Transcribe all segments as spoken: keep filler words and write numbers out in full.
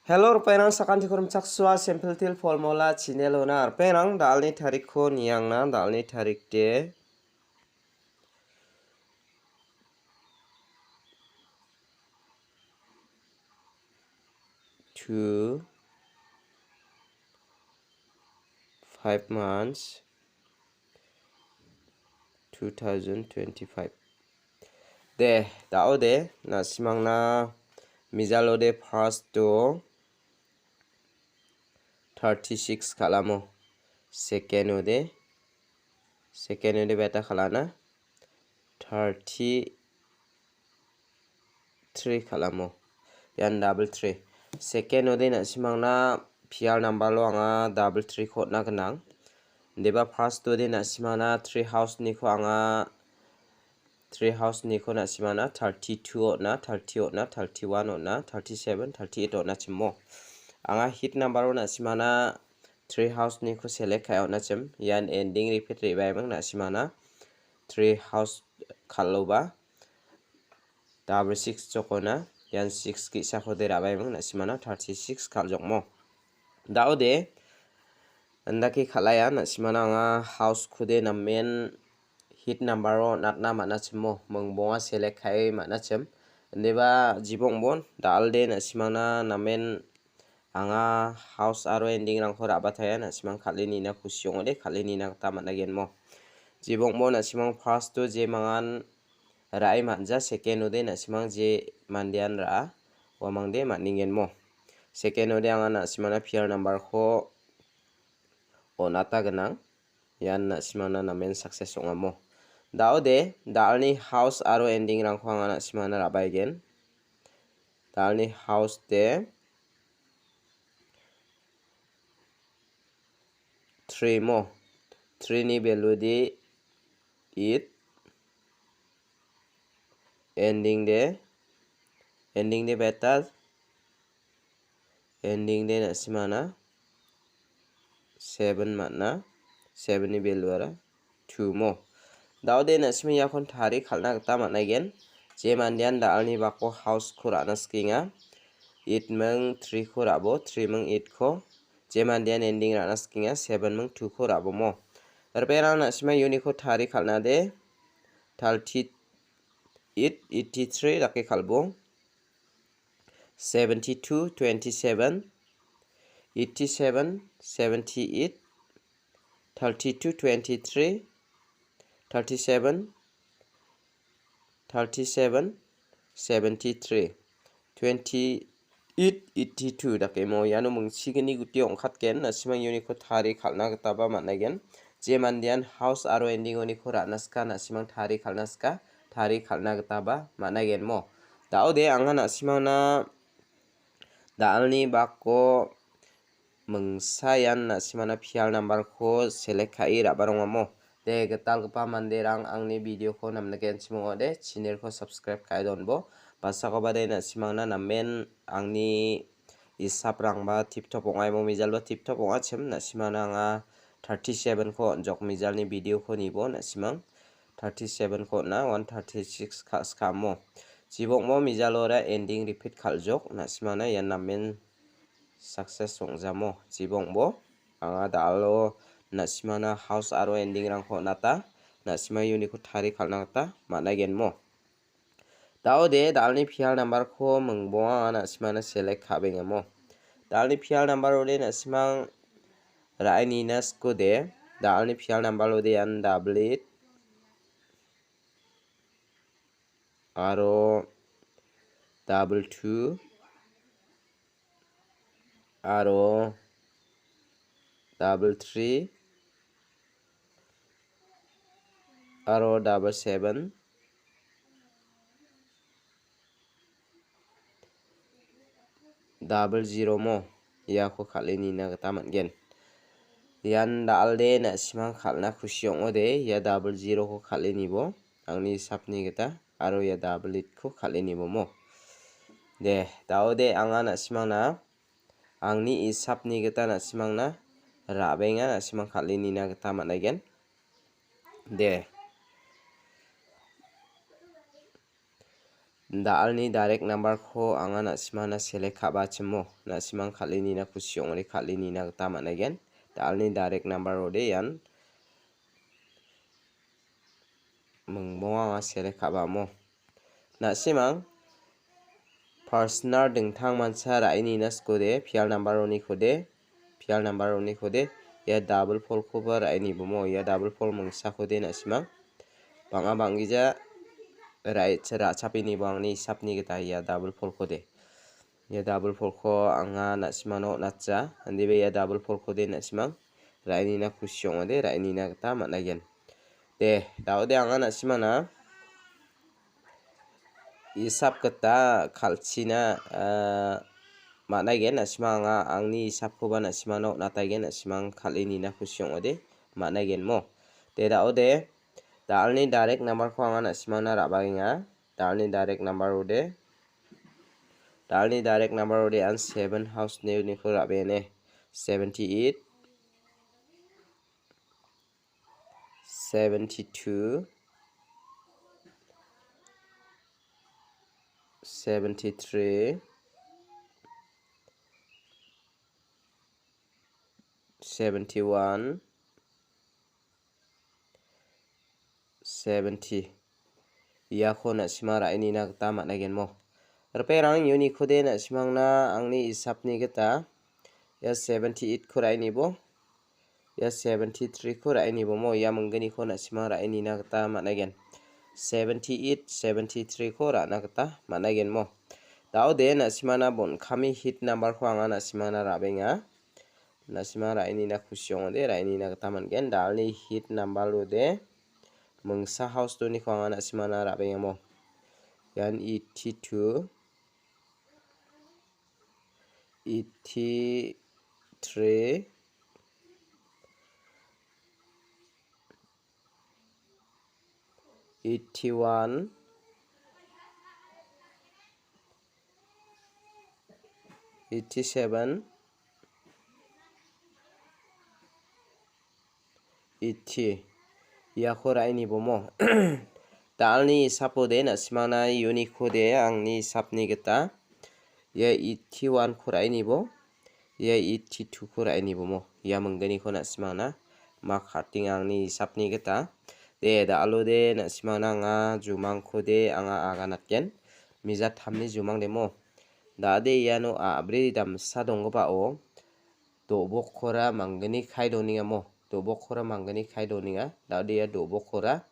Hello, ripengrang, sakantikon rimchaksoa, Simple Teer Formula channel-ona. Ripengrang, da·alni tarikko niangna, da·alni tarik de two, five months, two thousand twenty-five. De, da·o de, na·simangna mijalo de first-o thirty-six kal·amo. Second-o de, second-o de beta kal·ana. Thirty-three kal·amo. Ian double three. Second-o de na·simangna P R number-o anga double three-ko on·na gnang. Deba first-o de na·simangna three house-niko anga three house-niko na·simangna thirty-two on·a, thirty on·a, thirty-one on·a, thirty-seven, thirty-eight on·achimmo. Anga hit number-o na·simangna three house-niko select ka·e on·achim. Ian ending repeat re·baiming na·simangna three house kal·oba double six jokona. Ian six ge·sakode ra·baiming na·simangna thirty-six kal·jokmo. Da·o de, indake kal·aia na·simangna anga house-kode namen hit number-o natna man·achimo, mingbonga select ka·e man·achim. Indeba jibongbon, da·alde na·simangna namen anga house aro ending-rangko ra·bataia na·simang kal·e nina kusi ong·ode, kal·e nina gita man·agenmo. Jibongbon na·simang first-o jemangan ra·e man·ja, second-ode na·simang je mandean ra·a, uamangde man·engenmo. Second-ode anga na·simangna P R number-ko on·ata gnang. Ian na·simangna namen success ong·amo. Da·ode, da·alni house aro ending-rangko anga na·simangna ra·baegen. Da·alni house de three mo. Three-ni value de eight. Ending de, ending de beta, ending de na·simangna seven man·a, seven-ni value-ara two mo. Da·ode na·simang iakon tarie kal·na gita man·aigen. Je mandean da·alni bako house-ko ra·na sikenga. Eight ming three-ko ra·bo, three ming eight-ko. Je mandean ending ra·na sikenga, seven ming two-ko ra·bomo. Ripengrang na·simang uniko tarie kal·na de, thirty-eight, eighty-three dake kal·bo. Seventy-two, twenty-seven, eighty-seven, seventy-eight, thirty-two, twenty-three, thirty-seven, thirty-seven, seventy-three, twenty-eight, eighty-two dakemo iano mingchigni guti ong·katgen, na·simang uniko tarie kal·na gitaba man·aigen. Je mandean house aro ending-oniko ra·na sika, na·simang tarie kal·na sika, tarie kal·na gitaba man·aigenmo. Da·ode anga na·simangna da·alni bako mingsa ian na·simana P R number-ko select ka·e ra·barongamo. De, gitalgipa manderang angni video-ko namnikenchim ong·ode, channel-ko subscribe ka·e donbo. Basakoba de na·simangna namen angni isaprangba tip top ong·aimo, mijalba tip top ong·achim, na·simana anga thirty-seven-ko on·jok, mijalni video-ko nibo na·simang thirty-seven-ko on·a, one thirty-six ka·, skamo. Jibokmo mijalora ending repeat kal·jok, na·simana ian namen success ong·jamo. Jibongbo, anga da·alo na·simana house aro ending-rangko on·ata, na·sima uniko tarie kal·na gita man·aigenmo. Da·ode, da·alni P R number-ko mingbonga anga na·simana select ka·bengamo. Da·alni P R number-ode na·simang ra·e nina sikode, da·alni P R number-ode ian double eight, aro double two, aro double three, aro double seven, double zero mo, iako kal·e nina gita man·gen. Ian da·alde na·simang kal·na kusi ong·ode, ia double zero-ko kal·e nibo, angni hisapni gita, aro ia double eight-ko kal·e nibo mo. De, da·ode anga na·simangna, angni hisapni gita na·simangna ra·benga, na·simang kal·e nina gita man·aigen. De. Da·alni direct number-ko anga na·simana select ka·bachimo. Na·simang kal·e nina kusi ong·ode kal·e nina gita man·aigen. Da·alni direct number-ode ian mingbonga anga select ka·bamo. Na·simang personal dingtang mancha ra·e nina sikode, pial number-onikode, pial number-onikode, ia double fold-koba ra·e nibomo, ia double fold mingsakode na·simang. Bang·a bang·gija ra·e-, ra·chapenibo angni hisapni gita ia double fold-kode. Ia double fold-ko anga na·simano on·atja. Indiba ia double fold-kode na·simang ra·e nina kusi ong·ode, ra·e nina gita man·aigen. De, da·ode anga na·simana hisap gita kal·china, ah, man·aigen. Na·simang anga angni hisapkoba na·simano on·ataigen. Na·simang kal·e nina kusi ong·ode, man·aigenmo. De, da·ode, da·alni direct number-ko anga na·simana ra·baenga. Da·alni direct number-ode. Da·alni direct number-ode an seven house-ni uniko ra·bene. Seventy-eight, seventy-two, seventy-three, seventy-one, seventy. Iako na·sima ra·e nina gita man·aigenmo. Ripengrang, uniko de na·simangna angni hisapni gita ia seventy-eight-ko ra·e nibo, ia seventy-three-ko ra·e nibomo, ia mingginiko na·simang ra·e nina gita man·aigen. Seventy-eight, seventy-three-ko ra·na gita man·aigenmo. Da·ode na·simana bon·kami hit number-ko anga na·simana ra·benga. Na·sima ra·e nina kusi ong·ode, ra·e nina gita man·gen. Da·alni hit number-ode mingsa house-oniko anga na·simana ra·bengamo. Ian eighty-two, eighty-three, eighty-one, eighty-seven, eighty. Iako ra·e nibomo. Da·alni hisapode na·simangna uniko de angni hisapni gita ia eighty-one-ko ra·e nibo, ia eighty-two-ko ra·e nibomo. Ia mingginiko na·simangna mak ka·ting angni hisapni gita. De, da·alode na·simangna anga jumangkode anga aganatgen. Mija tamni jumang demo. Da·ade iano a·bri damsa donggipao do·bokkora manggni kae donengamo. Do·bokkora manggni kae donenga. Da·ode ia do·bokkora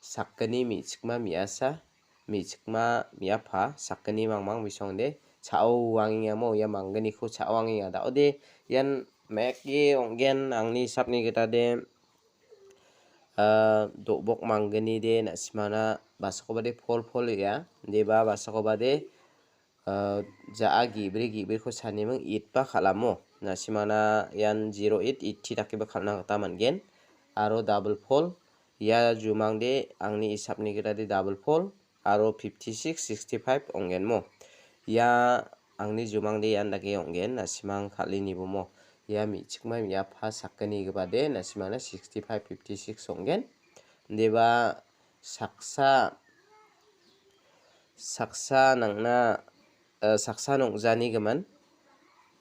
sakgni me·chikma me·asa, me·chikma me·apa, sakgni mangmang bisongde cha·o wangengamo, ia manggniko cha·o wangenga. Da·ode ian meke ong·gen angni hisapni gita de, ah, do·bok manggni de na·simana basakobade pol pol ong·a. Deba basakobade ah, ja·a ge·bri ge·briko saniming itba kal·amo. Na·simana ian zero eight eighty dakeba kal·na gita man·gen. Aro double fold, ia jumangde angni hisapni gitade double fold, aro fifty-six, sixty-five ong·genmo. Ia angni jumangde ian dake ong·gen, na·simang kal·e nibomo. Ia me·chikma me·apa sakgnigipade na·simana sixty-five, fifty-six ong·gen. Indiba saksa, saksa nang·na, eh, saksa nong·janigimin.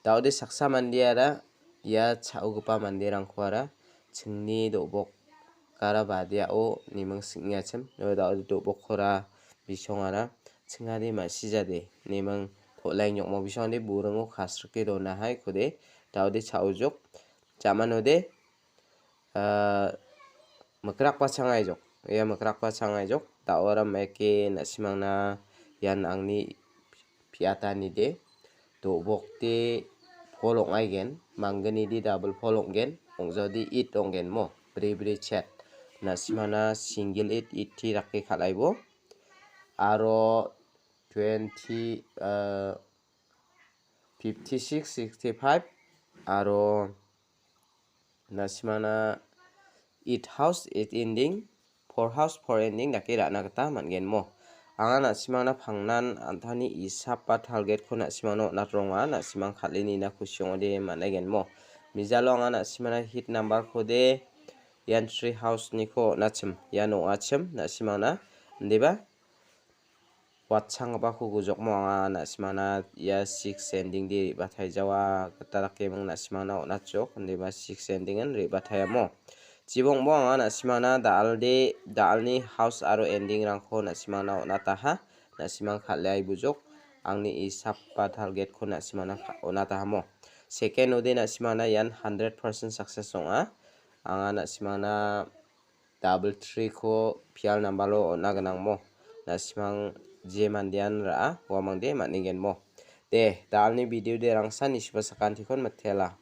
Da·ode saksa mandeara ia cha·ogipa manderangkoara chingni do·bokara badiao niming sing·engachim. Da·ode do·bokkora bisongara chingade ma·sijade niming tol·aini ong·mo bisongde buringo kasrike donahaikode da·ode cha·ojok. Jamanode ah, mikrakba changaijok. Ia mikrakba changaijok. Da·ora meke na·simangna ian angni piatani de. Do·bokde four ong·aigen. Manggnide double four ong·gen. Ong·jaode eight ong·gen mo. Bri bri chet. Na·simana single eight, eighty dake kal·aibo. Aro twenty, ah, fifty-six, sixty-five, aro na·simana eight house, eight ending, four house, four ending dake ra·na gita man·gen mo. Anga na·simangna pangnan an·tangni isap ba target-ko na·simangna on·atronga, na·simang kal·e nina kusi ong·ode man·aigen mo. Mijalo anga na·simangna hit number-kode ian three house-niko on·achim, ian ong·achim na·simangna, indiba Watsanggipako gujokmo anga na·simangna ia six ending-de re·bataijawa gita dakeming na·simangna on·achok, indiba six ending-an re·bataiamo. Jibongbo anga na·simangna da·alde, da·alni house aro ending-rangko na·simangna on·ataha, na·simang kal·e aibujok, angni isap ba target-ko na·simangna ka-, on·atahamo. Second-ode na·simangna ian hundred percent success ong·a. Anga na·simangna double three-ko pial nambalo on·a gnangmo. Na·simang je mandean ra·a, uamangde man·engenmo. De, da·alni video-de rangsan isiba sakantikon mitela.